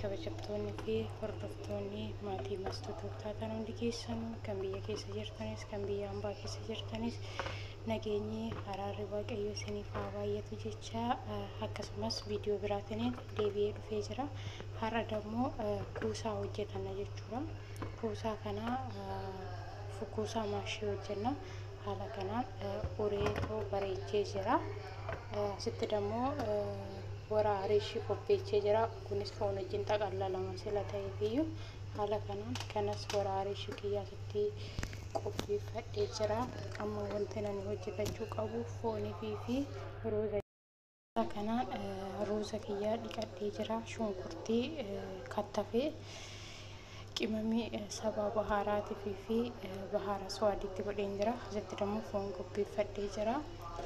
Kabajamtoonni fi hordoftoonni maatii Mastuutuuf taatan hundi keessanuu kan biyya keessa jirtanis kan biyya hambaa keessa jirtanis nageenyi araarri Waaqayyo isiniif haa baay'atu jecha, akkasumas viidiyoo biraatiin deebi'ee dhufee jira. Har'a dammoo kuusaa hojjetanna jechuudha. Kuusaa kana kuusaa maashii hojjenna. Haala kanaan ureetoo bareechee jira. Asitti dammoo wara areeshii qopheechee jira. Kunis foon wajjin xaqallalama sila ta'eefiyyuu haala kanaan kanas wara areeshii kiyyaasitti qopheeffadhee jira. Amma wanti ani hojjetachuu qabu foonii fi ruuza. Haala kanaan ruuza kiyyaa dhiqadhee jira. Shunkurtii kattafee qimamii saba bahaaraatii fi bahaara suwaadiitti godheen jira. Asitti dammoo foon qopheeffadhee jira.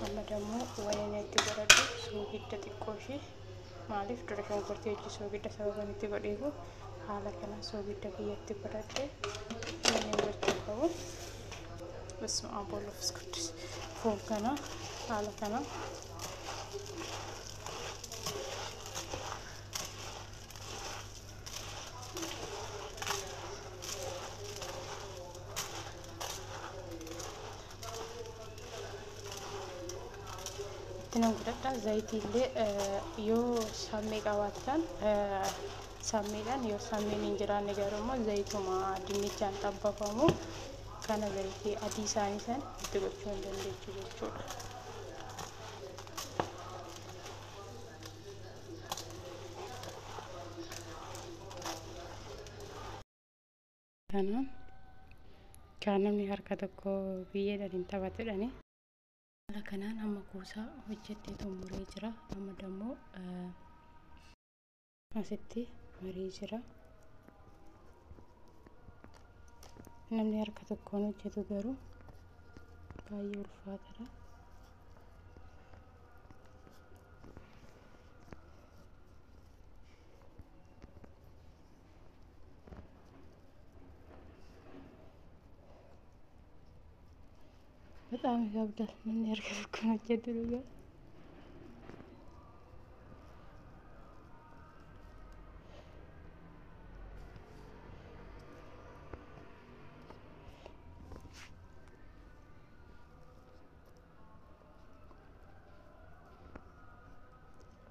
Amma dammoo wanni itti godhadhu soogidda xiqqoo ishee, maaliif dura shunkurtii hojii soogidda sababa itti godheefu haala kanaan soogidda kiyyatti godhadhe. Wanni gochuu qabu, በስመ አብ ወወልድ ወመንፈስ ቅዱስ፣ foon kana haala kana itti nan godhadha. Zayitii illee yoo sammee qabaattan sammeedhaan, yoo sammeen hin jiraanne garuu immoo zayituma dinnichaan xabbafamu kana zayitii adii isaanii san itti gochuu hin dandeechu jechuudha. Kanaan kan namni harka tokko biyyeedhaan hin taphatudhani. Haala kanaan amma kuusaa hojjettee xumuree jira. Amma dammoo asitti marii jira. Namni harka tokkoon hojjetu garuu baay'ee ulfaataadha. በጣም ይከብዳል። Namni harka tokkoon hojjetu dhugaa.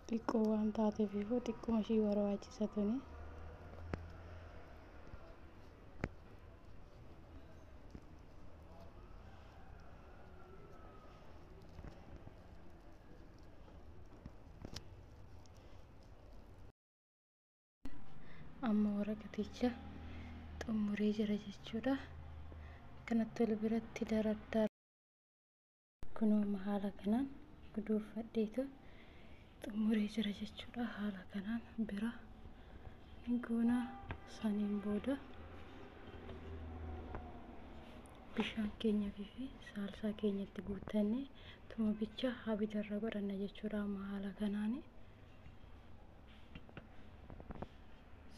Xiqqoo waan taateef xiqquma ishii barbaachisa tuni. Amma waraqaticha xumuree jira jechuudha. Kanatti wal biratti daraddara. Kunoo haala kanaan guduunfadheetu xumuree jira jechuudha. Haala kanaan bira goona. Saniin booda bishaan keenya fi saalsaa keenyatti guuttannee tuma bicha abiddarra godhanna jechuudha. Amma haala kanaani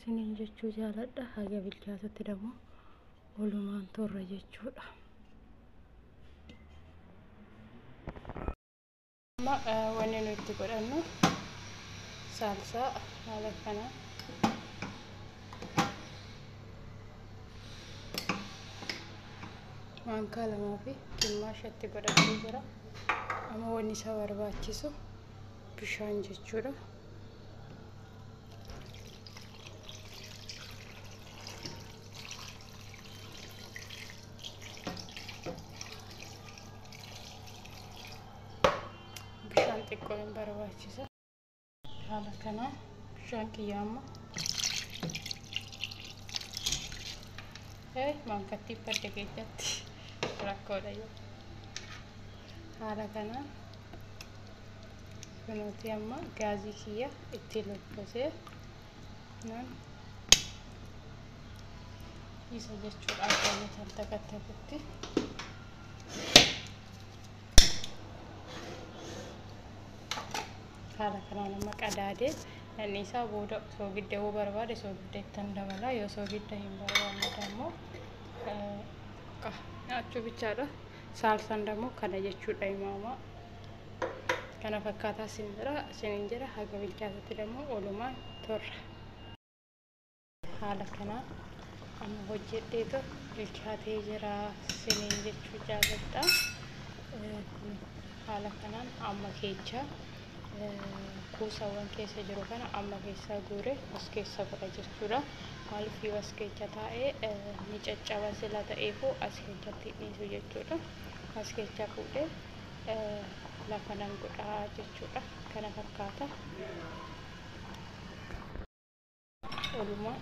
siniin jechuu jaaladha. Haga bilchaatutti dammoo walumaan turra jechuudha. Amma wanni nuyi itti godhannu saalsaa haala kanaan maankaa 2 fi gimmaasha itti godhadhee jira. Amma wanni isa barbaachisu bishaan jechuudha. Bishaan xiqqoo hin barbaachisa. Haala kanaan bishaan kiyya amma maankatti badde keessatti rakkoodha yoo. Haala kanaan kunuuti amma gaazii kiyya itti lokkosee nan isa jechuudha akka inni tantakattafutti. Haala kanaan amma qadaadee inni isaa booda soogidda yoo barbaade soogidda ittan dabala, yoo soogidda hin barbaanne immoo nyaachuu bichaadha. Saalsaan dammoo kana jechuudha imaama. Kana fakkaataa isin jira haga bilchaatutti dammoo oolumaan turra. Haala kanaan amma hojjedheetu bilchaatee jira isiniin jechuu jaalladha. Haala kanaan amma keecha kuusawwan keessa jiru kana amma keessaa guure as keessa godha jechuudha. Maaliif yoo as keessa taa'ee ni caccaba sila ta'eefu as keessatti dhiisu jechuudha. As keessa fuudhee lafa nan godhaa jechuudha. Kana fakkaata. Oolumaa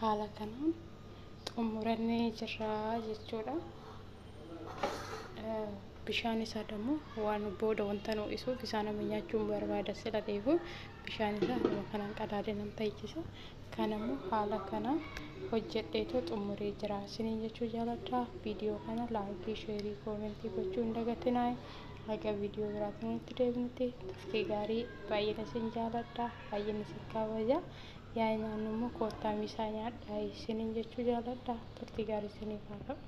haala kanaan xumurannee jirra jechuudha. Bishaan isaa ደግሞ waan booda wanta nu isuuf isaan nama nyaachuun barbaada sila ta'eefu bishaan isaa haaluma kanaan qadaadee nam ta'ichisa. Kanammoo haala kanaan hojjedheetu xumuree jira. Isiniin jechuu jaaladha. Viidiyoo kana laayikii, sheerii, koomentii gochuu hin dagatinaa. Haga viidiyoo biraatiin nutti deebinutti turtii gaarii. Baay'een isin jaaladha. Baay'een isin kabaja. Yaa nyaannu immoo koottaa misaa nyaadhaa isiniin jechuu jaaladha. Turtii gaarii isiniif haa ta'u.